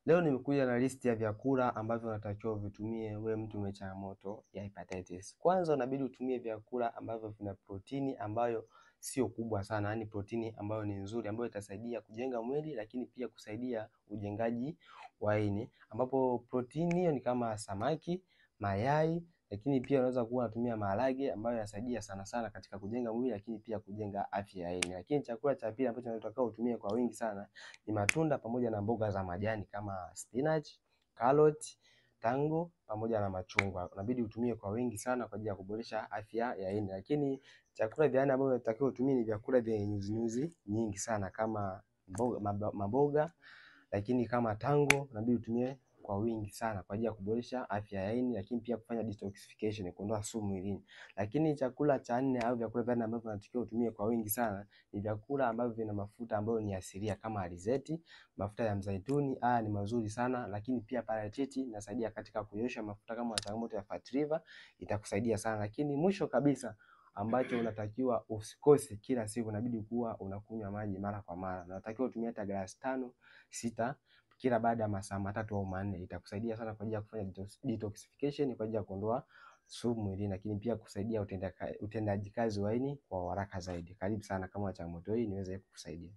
Leo nimekuja na listi ya vyakula ambavyo unatakiwa uvitumie wewe mtu mwenye changamoto ya hepatitis. Kwanza unabidi utumie vyakula ambavyo vina protini ambayo sio kubwa sana, yani protini ambayo ni nzuri, ambayo itasaidia kujenga mwili lakini pia kusaidia ujengaji wa ini, ambapo protini hiyo ni kama samaki, mayai, lakini pia unaweza kuwa unatumia maharage ambayo yanasaidia sana sana katika kujenga mwili lakini pia kujenga afya ya ini. Lakini chakula cha pili ambacho unatakiwa utumie kwa wingi sana ni matunda pamoja na mboga za majani kama spinach, carrot, tango pamoja na machungwa. Unabidi utumie kwa wingi sana kwa ajili ya kuboresha afya ya ini. Lakini chakula vya aina ambavyo unatakiwa utumie ni vyakula vyenye nyuzinyuzi nyingi sana kama mboga, maboga, lakini kama tango unabidi utumie kwa wingi sana kwa ajili ya kuboresha afya ya ini, lakini pia kufanya detoxification, kuondoa sumu mwilini. Lakini chakula cha nne au vyakula vya nne ambavyo unatakiwa utumie kwa wingi sana ni vyakula ambavyo vina mafuta ambayo ni asilia kama alizeti, mafuta ya mzaituni, haya ni mazuri sana. Lakini pia parachichi inasaidia katika kunyosha mafuta kama changamoto ya fat liver, itakusaidia sana. Lakini mwisho kabisa ambacho unatakiwa usikose kila siku, inabidi kuwa unakunywa maji mara kwa mara. Unatakiwa utumie hata glasi 5 6 kila baada ya masaa 3 au 4. Itakusaidia sana kwa ajili ya kufanya detoxification, kwa ajili ya kuondoa sumu mwilini, lakini pia kusaidia utendaji kazi wa ini kwa haraka zaidi. Karibu sana kama changamoto hii niweze kukusaidia.